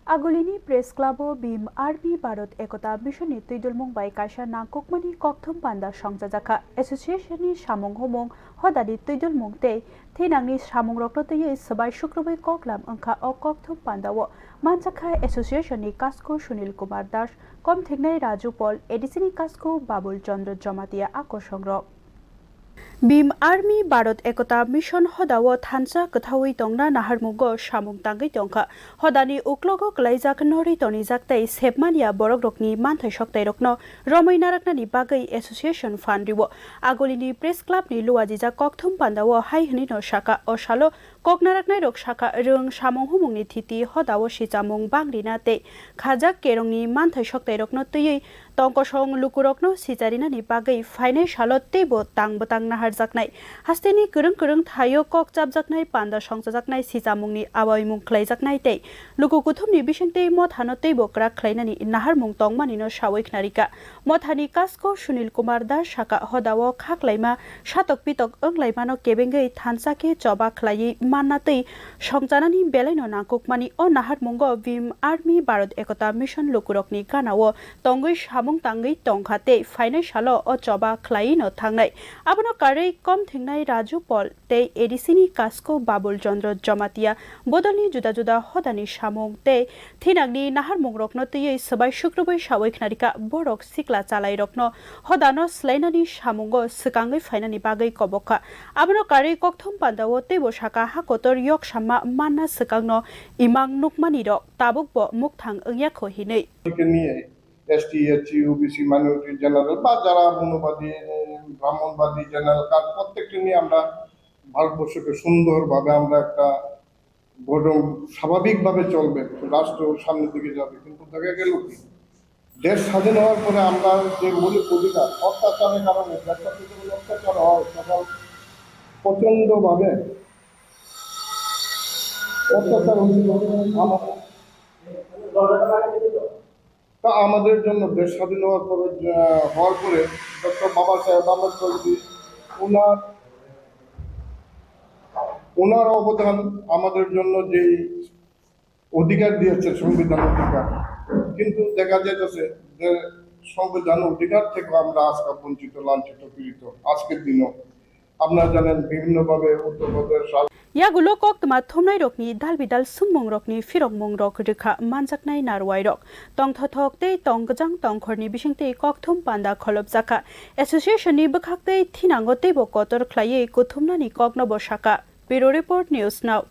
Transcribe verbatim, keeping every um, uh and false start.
Agulini Press Club o Bhim Army Bharat Ekota Mission ni twidulmung bai kaisa nangkukmani kokthum panda songchajakha. Association ni samung humung, hodani twidulmung tei thinangni samungrokno twiwi swbai sukrubwi koklam wngkha o kokthum panda o. Manjakha association ni kasku Sunil Kumar Das, komthingnai Raju Paul, A D C ni kasku Babul Chandra Jamatia a kosongrok. Bhim Army Bharat Ekota Mission hodao thansa kwthawi tongna naharmungo samung tangwi tongkha. Hodani uklogo kwlaijak norwi tonijak tei sepmania borokrokni manthai soktairokno romwi naraknani bagwi association phan rio. Agulini Press Club ni luajijak kokthum pandao hai hwnwino sakha, o salo kok naraknairok sakha, rwng samung humungni thiti hodao sichamung bangrina tei khajak kerongni manthai soktairokno twiwi tongkosong lukurokno sicharinani bagwi phainai salo teibo tang bwtang naharjaknai. Hasteni kwrwng kwrwng thaio kok chapjaknai, panda songchajaknai, sichamungni awaimung khlaijaknai tei luku kuthumni bisingtwi mothano teibo kwrak khlainani naharmung tongmanino sawi khnarikha. Mothani kasko Sunil Kumar Das sakha, hodao khaklaima satok pitok wnglaimano kebengwi thansa khe choba khlaiwi manna tei songchanani belaino nangkukmani. O naharmungo Bhim Army Bharat Ekota Mission lukurokni ganao tongwi samung tangwi tongkha tei phainai salo o choba khlaiwino thangnai. Abono karwi komthingnai Raju Paul tei A D C ni kasko Babul Chandra Jamatia bodolni juda juda hodani samung tei thinangni naharmungrokno twiwi swbai sukrubwi sawi khnarikha. Borok sikla chalairokno hodano swlainani samungo swkangwi phainani bagwi kobokha. Abono karwi kokthum pandao teibo sakha, ha kotor yok samma manna swkangno imang nukmanirok tabukbo mukthang wngyakho hinwi. নিয়ে ST, SC, OBC, minority, general বা যারা মৌলবাদী, ব্রাহ্মণবাদী, general caste, প্রত্যেকটি নিয়ে আমরা ভারতবর্ষকে সুন্দরভাবে আমরা একটা গঠন স্বাভাবিকভাবে চলবে, রাষ্ট্র সামনের দিকে যাবে। কিন্তু দেখা গেল কি, দেশ স্বাধীন হওয়ার পরে আমরা যে মৌলিক অধিকার, অত্যাচারের কারণে দেশটাতে যখন অত্যাচার হয়, তখন প্রচণ্ডভাবে অত্যাচার হয়েছিল। আমার তা আমাদের জন্য দেশ স্বাধীন হওয়ার পরে, আহ, হওয়ার পরে ডক্টর বাবা সাহেব আম্বেদকর জি ওনার, ওনার অবদান আমাদের জন্য যেই অধিকার দিয়েছে, সংবিধান অধিকার, কিন্তু দেখা যাইতেছে যে সংবিধান অধিকার থেকে আমরা আজকে বঞ্চিত, লাঞ্ছিত, পীড়িত। আজকের দিনও আপনারা জানেন, বিভিন্নভাবে Uttar Pradesh, Yagulo koktwma thumnairokni dalbidal swngmungrokni phirokmungrok rwkha manjaknai narwuairok. Tongthothok tei tongkwjang tongkhorni bisingtwi kokthum panda kholopjakha. Association ni bwkhaktwi thinango teibo kotor khlaiwi kuthumnani koknobo sakha. Bureau Report, News Now.